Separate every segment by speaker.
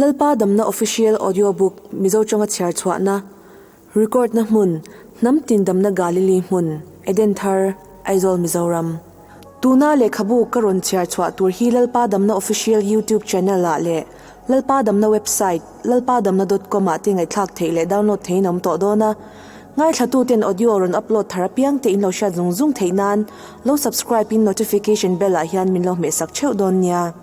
Speaker 1: Lalpa Damna Official Audio Book Mizo Tawnga chhiar chhuahna, Record na hmun, Hnam tin damna Galili hmun, Eden Thar, Aizawl Mizoram. Tuna lehkhabu ka rawn chhiar chhuah tur hi Lalpa Damna Official YouTube Channel ah leh Lalpa Damna Website lalpadamna dot com ah te ngaihthlak theih leh download theihin a awm tawh dawn a. Ngaithlatuten audio rawn upload thar apiang te in lo hriat zung zung theih nan lo subscribe in notification bell ah hian min lo hmehsak theuh dawn nia.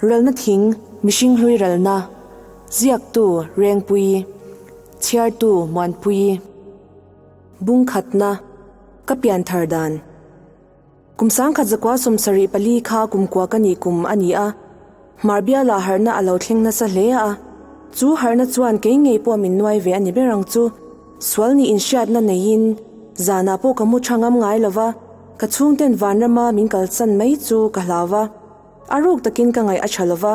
Speaker 1: Ralna thing, mihring hlui ralna, ziaktu Rengpuii, chhiartu Muanpuii, Bungkhatna, ka pianthar dan. Kum 1974 kha kum kua ka nih kum a ni a, Hmarbiala harhna a lo thleng nasa hle a, chu harhna chuan kei ngei pawh min nuai ve a ni ber ang chu. Sual nih inhriatna neiin zanah pawh ka mu tha ngam ngai lo va, ka chhungten vanrama min kalsan mai chu ka hlau va, a ruk takin ka ngaih a tha lo va.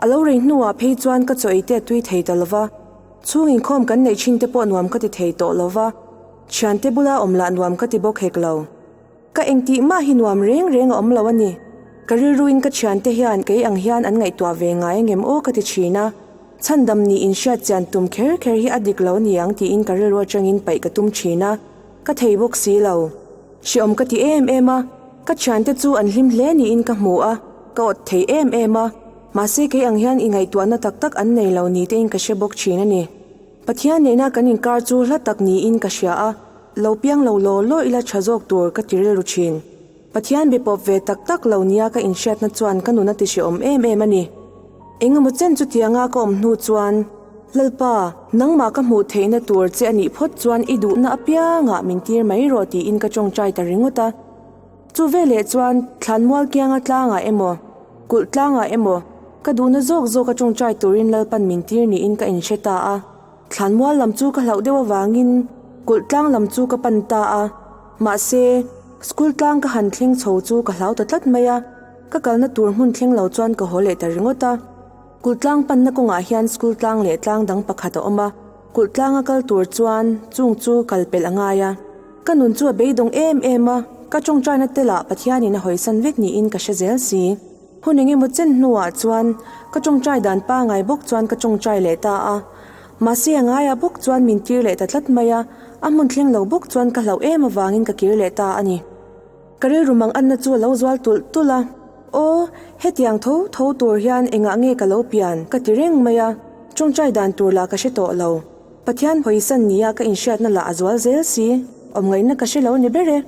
Speaker 1: A lo rei hnuah phei chuan ka chaw ei te a tui thei ta lo va, chhung inkhawm kan neih thin te pawh nuam ka ti thei tawh lo va, thiante bula awm lah nuam ka ti bawk hek lo. Ka engtih mah hi nuam reng reng a awm lo a ni. Ka rilruin ka thiante hian kei ang hian an ngaihtuah ve ngai angem aw ka ti thin a. Chhandam nih inhriat chian tum kher kher hi a dik lo ni ang tiin ka rilru atangin paih ka tum thin a, ka thei bawk si lo. Hreawm ka ti em em a, ka thiante chu an hlim hle niin ka hmu a, ka awt thei em em a. Mahse kei ang hian i ngaihtuahna tak tak an nei lo ni tein ka hre bawk thin a ni. Pathian nena kan inkar chu hla tak niin ka hria a. Lo piang lo law law ila tha zawk tur ka ti rilru thin. Pathian be pawp ve tak tak lo nia ka inhriatna chuan ka nun a ti hrehawm em em a ni. Engemaw chen chutianga ka awm hnu chuan, Lalpa, nangmah ka hmuh theihna tur che a nih phawt chuan i duhna apiangah min tir mai rawh tiin ka tawngtai ta ringawt a. Chu veleh chuan thlanmual kianga tlangah emaw, kulh tlangah emaw, ka duhna zawk zawka tawngtai turin Lalpan min tir niin ka inhre ta a. Thlanmual lam chu ka hlauh deuh avangin kulh tlang lam chu ka pan ta a, mahse, school tlang ka han thleng chho chu ka hlau ta tlat mai a, ka kalna tur hmun thleng lo chuan ka haw leh ta ringawt a. Kulh tlang panna kawngah hian school tlang leh tlang dang pakhat a awm a, kulh tlanga kal tur chuan chung chu kal pelh a ngai a. Ka nun chu a beidawng em em a, ka tawngtaina te lah Pathianin a hawisan vek niin ka hre zel si. Hun eng emaw chen hnuah chuan ka tawngtai dan pangai bawk chuan ka tawngtai leh ta a. Mahse a ngaiah bawk chuan min tir leh ta tlat mai a, a hmun thleng lo bawk chuan ka hlauh em avangin ka kir leh ta a ni. Ka rilru mang anna chu a lo zual tulh tulh a, Aw, hetiang tho tho tur hian engah nge ka lo pian? ka ti reng mai a, tawngtai dan tur lah ka hre tawh lo. Pathian hawisan nia ka inhriatna lah a zual zel si, awmngaihna ka hre lo ni ber e.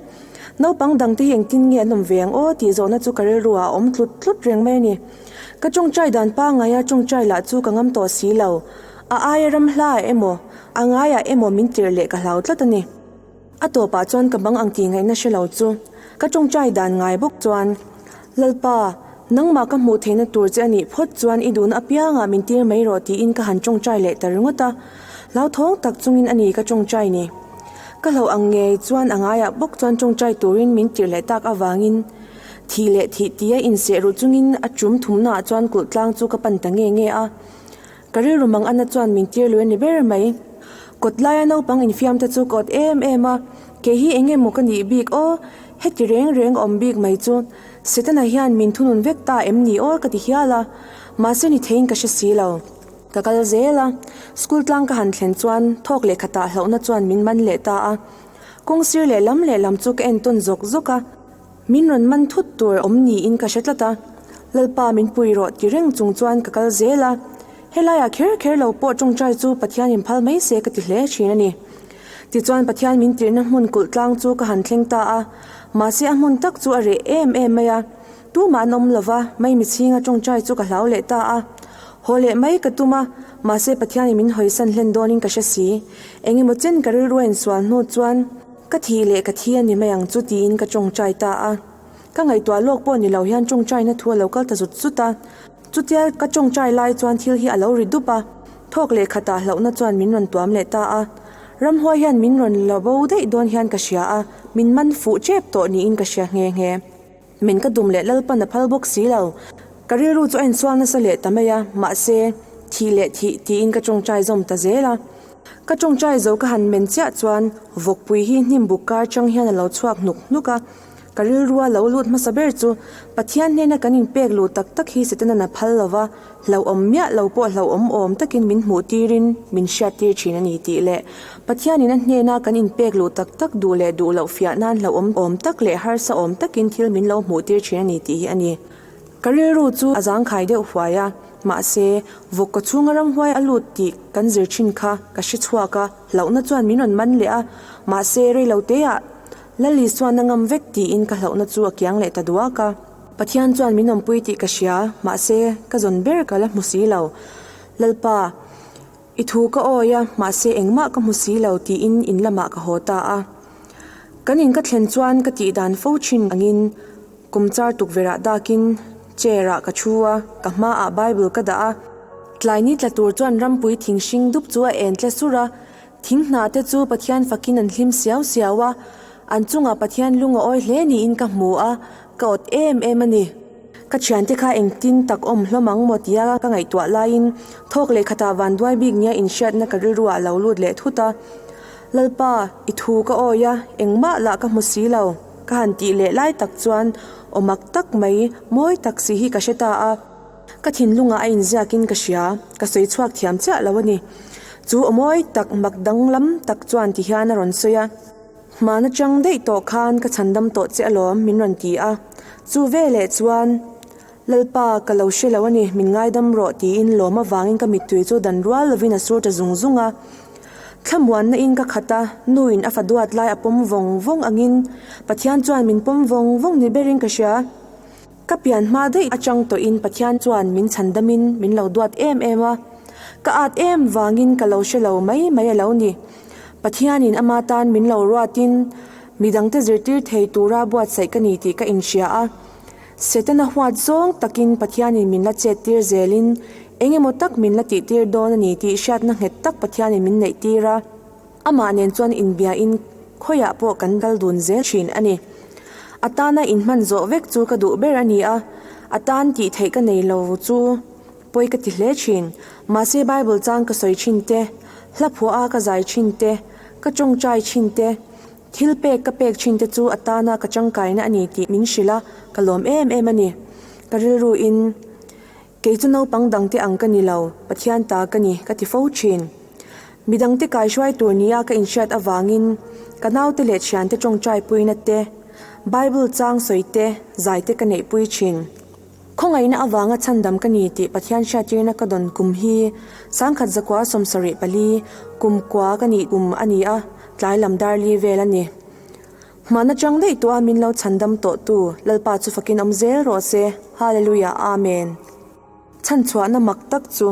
Speaker 1: Naupang dangte hi engtin nge an awm ve ang aw tih zawhna chu ka rilru ah a awm tlut tlut reng mai a ni. Ka tawngtai dan pangaia tawngtai lah chu ka ngam tawh si lo, a aia ram hla ah emaw, a ngaiah emaw min tirh leh ka hlau tlat a ni. A tawpah chuan ka bang ang tih ngaihna hre lo chu ka tawngtai dan ngai bawk chuan, Lalpa, nangmah ka hmuh theihna tur che a nih phawt chuan i duhna apiangah min tir mai rawh tiin ka han tawngtai leh ta ringawt a, hlauthawng tak chungin a ni ka tawngtai ni. Ka hlauh ang ngei chuan a ngaiah bawk chuan tawngtai turin min tirh leh tak avangin thih leh thih tia inseh ruh chungin a tum thumnaah chuan kulh tlang chu ka pan ta nge nge a. Ka rilru mang ana chuan min tir lui a ni ber mai. Kawt laia naupang infiam te chu ka awt em em a, kei hi eng emaw ka nih bik aw, heti reng reng a awm bik mai chu Setana hian min thunun vek ta em ni aw ka ti hial a, mahse ni theiin ka hre si lo. Ka kal zel a, school tlang ka han thlen chuan thawk leh khatah hlauhna chuan min man leh ta a, kawng sir leh lam leh lam chu ka en tawn zawk zawk a. Min rawn man thut tur awm niin ka hre tlat a, Lalpa min pui rawh ti reng chung chuan ka kal zel a, helaiah kher kher lo pawh tawngtai chu Pathian in phal mai se ka ti hle thin a ni. Tichuan Pathian min tirhna hmun kulh tlang chu ka han thleng ta a, mahse a hmun tak chu a reh em em mai a, tumah an awm lova, maimi chhinga tawngtai chu ka hlau leh ta a. Haw leh mai ka tum a, mahse Pathianin min hawisan hlen dawnin ka hre si. Engemaw chen ka rilru a insual hnu chuan, Ka thih leh ka thi a ni mai ang chu tiin ka tawngtai ta a. Ka ngaihtuah lawk pawh ni lo hian tawngtaina thu a lo kal ta zut zut a. Chutia ka tawngtai lai chuan thil hi a lo ri dup a, thawk leh khatah hlauhna chuan min rawn tuam leh ta a. Ramhuai hian min rawn la bo daih dawn hian ka hria a, min man fuh tep tawh niin ka hria nghe nghe. Min ka dum leh Lalpan a phal bawk si lo. Ka rilru chu a insual nasa leh ta mai a, mahse, thih leh thih tiin ka tawngtai zawm ta zel a. Ka tawngtai zo ka han men chiah chuan vawkpui hi hnim buk kar chang hian a lo chhuak hnuk hnuk a. Ka rilrua lo lut hmasa ber chu Pathian hnena kan inpek luh tak tak hi Setana'n a phal lo va, hlauhawm miah lo pawh hlauhawm awm takin min hmuh tirin min hriat tir thin a ni tih leh Pathianin a hnena kan inpek luh tak tak duh leh duh loh fiah nan hlauhawm awm tak leh harsa awm takin thil min lo hmuh tir thin a ni tih hi a ni. Ka rilru chu a zangkhai deuh huai a, mahse, vawk kaw chhunga ramhuai a lut tih kan zir thin kha ka hre chhuak a, hlauhna chuan min rawn man leh a, mahse, reiloteah Lali chuan a ngam vek tiin ka hlauhna chu a kiang leh ta duak a. Pathian chuan min awmpui tih ka hria, mahse, ka zawn ber ka la hmu si lo. Lalpa, i thu ka awi a, mahse engmah ka hmu si lo tiin in lamah ka haw ta a. Kan in ka thlen chuan ka tih dan fo thin angin kum char tukverhah dakin chair ah ka thu a, ka hmaah Bible ka dah a. Tlai ni tla tur chuan rampui thing hring dup chu a en tle sur a, Thing hna te chu Pathian fakin an hlim siau siau a, an chungah Pathian lung a awi hle niin ka hmu a, ka awt em em a ni. Ka thiante kha engtin tak awm hlawm ang maw tia ka ngaihtuah laiin thawk leh khatah vanduai bik nia inhriatna ka rilru ah lo lut leh thut a. Lalpa, i thu ka awi a, engmah lah ka hmu si lo, ka han tih leh lai tak chuan aw mak tak mai, mawi tak si hi ka hre ta a. Ka thinlungah a inziakin ka hria, ka sawi chhuak thiam chiah lo a ni. Chu aw mawi tak, mak danglam tak chuan ti hian a rawn sawi a. Hman atang daih tawh khan ka chhandam tawh che alawm min rawn ti a. Chu veleh chuan, Lalpa, ka lo hre lo a ni, min ngaidam rawh tiin lawm avangin ka mittui chu dan rual lovin a sur ta zung zung a. Thlamuanna in ka khat a, nuin a fa duat lai a pawm vawng vawng angin Pathian chuan min pawm vawng vawng ni berin ka hria. Ka pian hma daih atang tawhin Pathian chuan min chhandamin min lo duat em em a, ka at em vangin ka lo hre lo mai mai a lo ni. Pathianin ama tan min lo ruatin midangte zirtir thei tura buatsaih ka ni tih ka inhria a. Setana huat zawng takin Pathianin min la chettir zelin eng emaw tak min la tihtir dawn a ni tih hriatna nghet tak Pathianin min neihtir a. Amah nen chuan inbiain khawiah pawh kan kal dun zel thin a ni. A tana inhman zawh vek chu ka duh ber a ni a, a tan tih theih ka nei lo chu pawi ka ti hle thin. Mahse Bible chang ka sawi thin te, hla phuah a ka zai thin te, ka tawngtai thin te, thil pek ka pek thin te chu a tana ka tangkaina a ni tih min hrilh a, ka lawm em em a ni. Ka rilruin Kei chu naupang dangte ang ka ni lo, Pathian ta ka ni, ka ti fo thin. Midangte kaihruai tur nia ka inhriat avangin ka naute leh thiante tawngtai puina te, Bible chang sawi te, zai te ka neihpui thin. Khawngaihna avanga chhandam ka ni tih Pathian hriattirna ka dawn kum hi 1974 kum kua ka nih kum a ni a, tlai lam dar li vel a ni. Hman atang daih tawha min lo chhandam tawhtu Lalpa chu fakin awm zel rawh se. Hallelujah Amen. Chhanchhuahna mak tak chu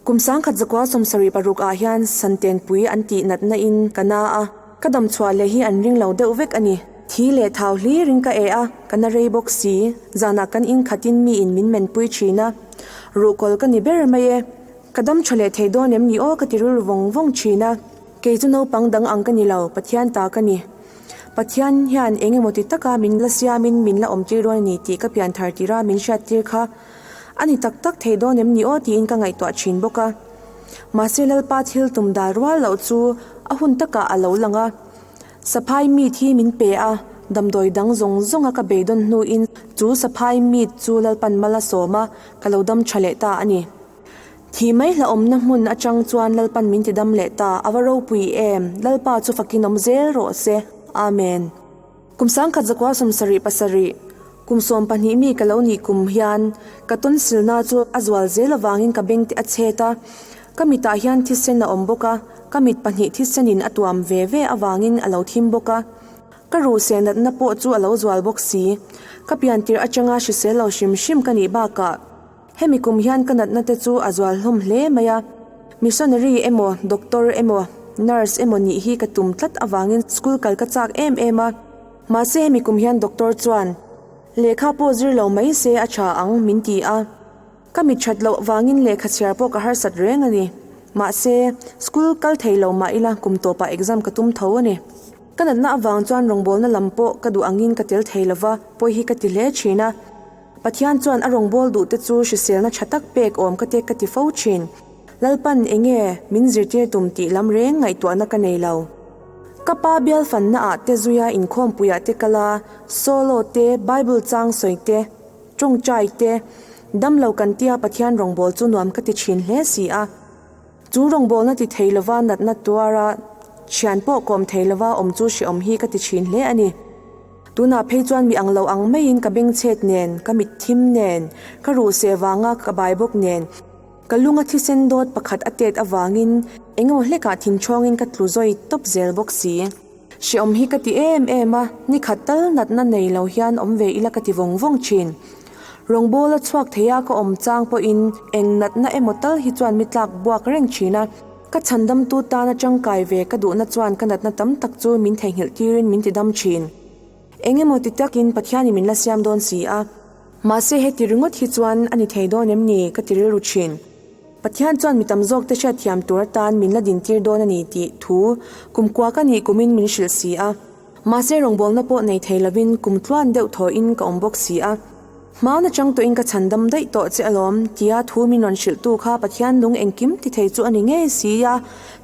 Speaker 1: kum 1976 ah hian Santenpui an tih natna in ka na a, ka damchhuah leh hi an ring lo deuh vek a ni. Thi leh thau hlir in ka eh a, ka na rei bawk si, zanah kan in khatin mi in min menpui thin a, ruhkawl ka ni ber mai e. Ka dam tha leh thei dawn em ni aw ka ti rilru vawng vawng thin a. Kei chu naupang dang ang ka ni lo, Pathian ta ka ni. Pathian hian eng emaw ti taka min la siamin min la awmtir dawn a ni tih ka pian thar tira min hriattir kha a ni tak tak thei dawn em ni aw tiin ka ngaihtuah thin bawk a. Mahse Lalpa thil tum dal rual loh chu a hun takah a lo lang a. Saphai meat hi min pe a, damdawi dang zawng zawnga ka beidawn hnuin chu saphai meat chu Lalpan mal a sawm a, ka lo dam tha leh ta a ni. Thih mai hlauhawmna hmun atang chuan Lalpan min tidam leh ta, a va ropui em! Lalpa chu fakin awm zel rawh se. Amen. Kum 1977, kum 12 mi ka lo nih kum hian ka tonsilna chu a zual zel avangin ka beng te a chhet a, ka mitah hian thisen a awm bawk a, ka mit pahnih thisenin a tuam ve ve avangin a lo thim bawk a. Ka ruhseh natna pawh chu a lo zual bawk si. Ka piantirh atanga hrisel lo hrim hrim ka nih bakah, Hemi kum hian ka natna te chu a zual hlawm hle mai a, missionary emaw, doctor emaw, nurse emaw nih hi ka tum tlat avangin school kal ka chak em em a. Mahse hemi kum hian doctor chuan lehkha pawh zir lo mai se a tha ang min ti a. Ka mit that loh vangin lehkha chhiar pawh ka harsat reng a ni. Mahse school kal thei lo mah ila kum tawpah exam ka tum tho a ni. Ka natna avang chuan rawngbawlna lam pawh ka duh angin ka tel thei lova, pawi hi ka ti hle thin a. Pathian chuan a rawngbâwl duhte chu hriselna ṭha tak pek awm ka te ka ti fo ṭhin. Lalpan enge min zirtir tum tih lam reng ngaihtuahna ka nei lo. Ka pa bial fanna ah te zuia inkhawmpuiah te kal a, solo te, Bible chang sawi te, tawngtai te, damlo kan tia Pathian rawngbâwl chu nuam ka ti thin hle si a. Chu rawngbâwlna ti thei lova natna tuara thian pawh kawm thei lova awm chu hrehawm hi ka ti thin hle a ni. Tunah phei chuan mi ang lo ang maiin ka bengchhet nen, ka mitthim nen, ka ruhseh vanga ka bai bawk nen, Ka lunga thisen dawt pakhat a tet avangin engemaw hlekah thinchhawngin ka tlu zawi tawp zel bawk si. Hrehawm hi ka ti em em a, ni khat tal natna nei lo hian awm ve ila ka ti vawng vawng thin. Rawngbawla chhuak theia ka awm chang pawhin eng natna emaw tal hi chuan mi tlak buak reng thin a, ka chhandamtu tana tangkai ve ka duhna chuan ka natna tam tak chu min theihnghilh tirin min tidam thin. Engemaw ti takin Pathianin min la siam dawn si a. Mahse heti ringawt hi chuan a ni thei dawn em ni ka ti rilru thin. Pathian chuan mi tam zawk te hriatthiam tur atan min la dintir dawn a ni tih thu kum kua ka nih kumin min hrilh si a. Mahse rawngbawlna pawh nei thei lovin kum tluan deuh thawhin ka awm bawk si a. Hmauna chang tawhin ka chhandam daih tawh che alawm tia thu min rawn hrilhtu kha Pathian nung engkim ti thei chu a ni ngei si a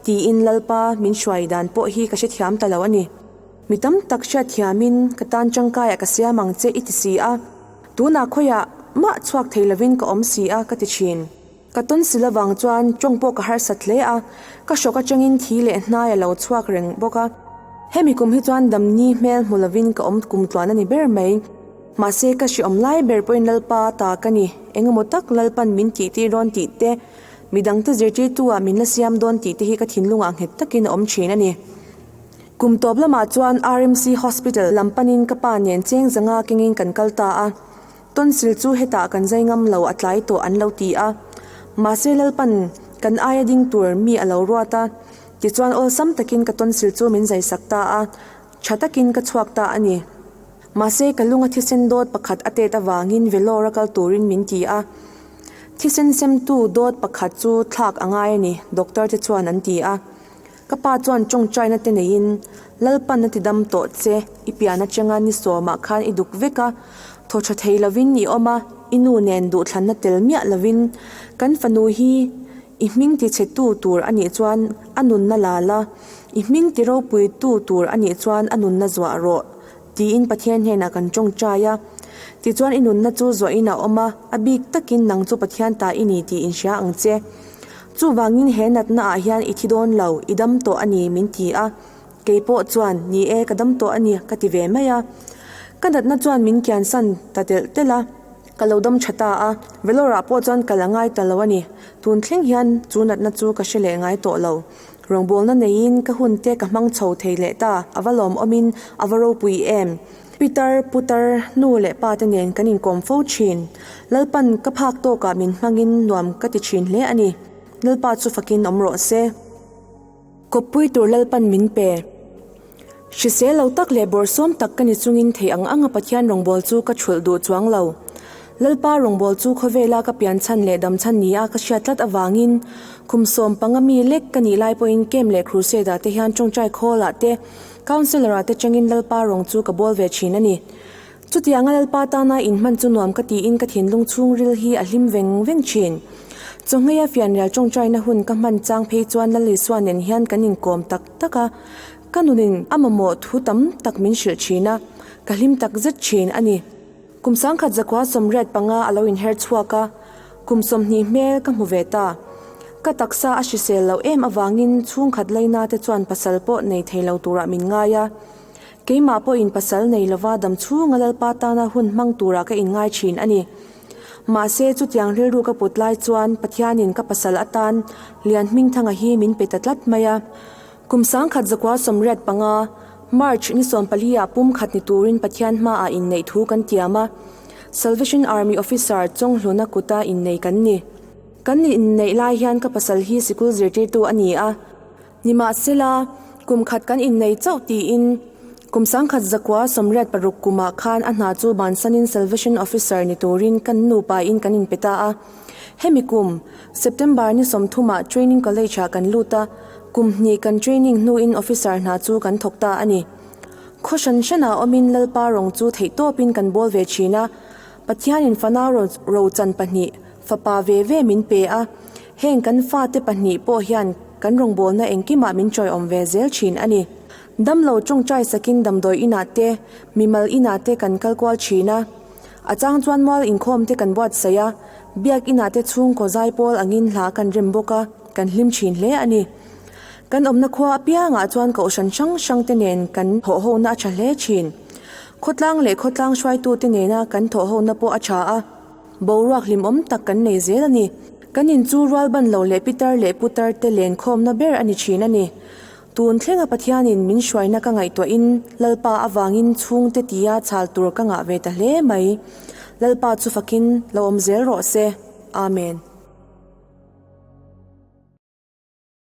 Speaker 1: tiin Lalpa min hruai dan pawh hi ka hrethiam ta lo a ni. Mi tam tak hriatthiamin ka tan tangkaiah ka siam ang che i ti si a, tunah khawiah mah chhuak thei lovin ka awm si a ka ti thin. Ka tonsil avang chuan tawng pawh ka harsat hle a, ka hrawk atangin thi leh hnai a lo chhuak reng bawk a. Hemi kum hi chuan damni hmel hmu lovin ka awm kum tluan a ni ber mai. Mahse ka hriawm lai ber pawhin Lalpa ta ka ni, engemaw tak Lalpan min tihtir dawn tih te, midangte zirtirtu ah min la siam dawn tih te hi ka thinlungah nghet takin a awm thin a ni. Kum tawp lamah chuan RMC Hospital lam panin ka pa nen cheng zanga kengin kan kal ta a, tonsil chu hetah kan zai ngam lo a tlai tawh an lo ti a. Mahse Lalpan kan aia ding tur mi a lo ruat a, tichuan awlsam takin ka tonsil chu min zai sak ta a, tha takin ka chhuak ta a ni. Mahse ka lunga thisen dawt pakhat a tet avangin Vellore a kal turin min ti a, thisen semtu dawt pakhat chu thlak a ngai a ni, doctor te chuan an ti a. Ka pa chuan tawngtaina te neiin, Lalpan a ti dam tawh che, i pian atanga ni sawmah khan i duk vek a, thaw tha thei lovin i awm a, i nu nen duhthlanna tel miah lovin kan fanu hi i hming ti chhe tu tur a nih chuan a nunna la la, i hming ti ropui tu tur a nih chuan a nunna zuah rawh, tiin Pathian hnenah kan tawngtai a. Tichuan i nunna chu zuahin a awm a, a bik takin nang chu Pathian ta i ni tih inhria ang che. Chuvangin he natna ah hian i thi dawn lo, i dam tawh a ni min ti a. Kei pawh chuan, Ni e, ka dam tawh a ni ka ti ve mai a. Ka natna chuan min kiansan ta telh telh a, ka lo dam tha ta a. Vellore ah pawh chuan kal a ngai ta lo a ni. Tun thleng hian chu natna chu ka hre leh ngai tawh lo. Rawngbawlna neiin ka hun te ka hmang chho thei leh ta, a va lawmawmin a va ropui em. Pitar, putar, nu leh pa te nen kan inkawm fo thin. Lalpan ka phak tawkah min hmangin nuam ka ti thin hle a ni. Lalpa chu fakin awm rawh se. Kawppui tur Lalpan min pe. Hrisel lo tak leh bawrhsawm tak ka ni chungin thei ang anga Pathian rawngbâwl chu ka thulh duh chuang lo. Lalpa rawngbâwl chu khawvela ka pianchhan leh damchhan nia ka hriat tlat avangin kum 15 mi lek ka nih lai pawhin camp leh crusade-ah te hian tawngtai khawlah te, Councillor ah te changin Lalpa rawng chu ka bawl ve thin a ni. Chutianga Lalpa tana inhman chu nuam ka tiin ka thinlung chhungril hi a hlim veng veng thin. Chawngheia fianrial tawngtaina hun ka hman chang phei chuan Lal Isua nen hian kan inkawm tak tak a, ka nunin a mamawh thu tam tak min hrilh thin a, ka hlim tak zet thin a ni. Kum 1985 a lo inher chhuak a, kum 20 hmel ka hmu ve ta. Ka taksa a hrisel loh em avangin chhungkhat leina te chuan pasal pawh nei thei lo turah min ngai a. Keimah pawhin pasal nei lova dam chhunga Lalpa tana hun hmang turah ka inngai thin a ni. Mahse, chutiang rilru ka put lai chuan Pathianin ka pasal atan Lianhmingthanga hi min pe ta tlat mai a. Kum 1985, March ni 14 ah pum khat ni turin Pathian hmaah inneih thu kan tiam a, Salvation Army Officer Chawnghluna kuta innei kan ni. Kan inneih lai hian ka pasal hi sikul zirtirtu a ni a, nimahsela kum khat kan innei chauh tiin kum 1986 kumah khan a hna chu bansanin Salvation Officer ni turin kan nupain kan inpe ta a. Hemi kum, September ni 30 ah Training College ah kan lut a, Kum hnih kan training hnuin officer hna chu kan thawk ta a ni. Khaw hran hranah awmin Lalpa rawng chu theihtawpin kan bawl ve thin a. Pathianin fanau rochan pahnih, fapa ve ve min pe a. Heng kan fate pahnih pawh hian kan rawngbawlna engkimah min chawiawm ve zel thin a ni. Damlo ṭawngṭai sakin damdawi inah te, mimal inah te kan kal kual ṭhin a. A chang chuan mual inkhawm te kan buatsaih a, biak inah te chhungkaw zaipawl angin hla kan rem bawk a, kan hlim ṭhin hle a ni. Kan awmna khua apiangah chuan kohhran hrang hrang te nen kan thawhhona a ṭha hle ṭhin. Khawtlang leh khawtlang hruaitute nena kan thawhhona pawh a ṭha a. Boruak hlimawm tak kan nei zel a ni. Kan in chu rual ban lo leh pitar leh putar te len khawmna ber a ni thin a ni. Tun thlenga Pathianin min hruaina ka ngaihtuahin Lalpa avangin chhungte tia chhal tur ka ngah ve ta hle mai. Lalpa chu fakin lo awm zel rawh se. Amen.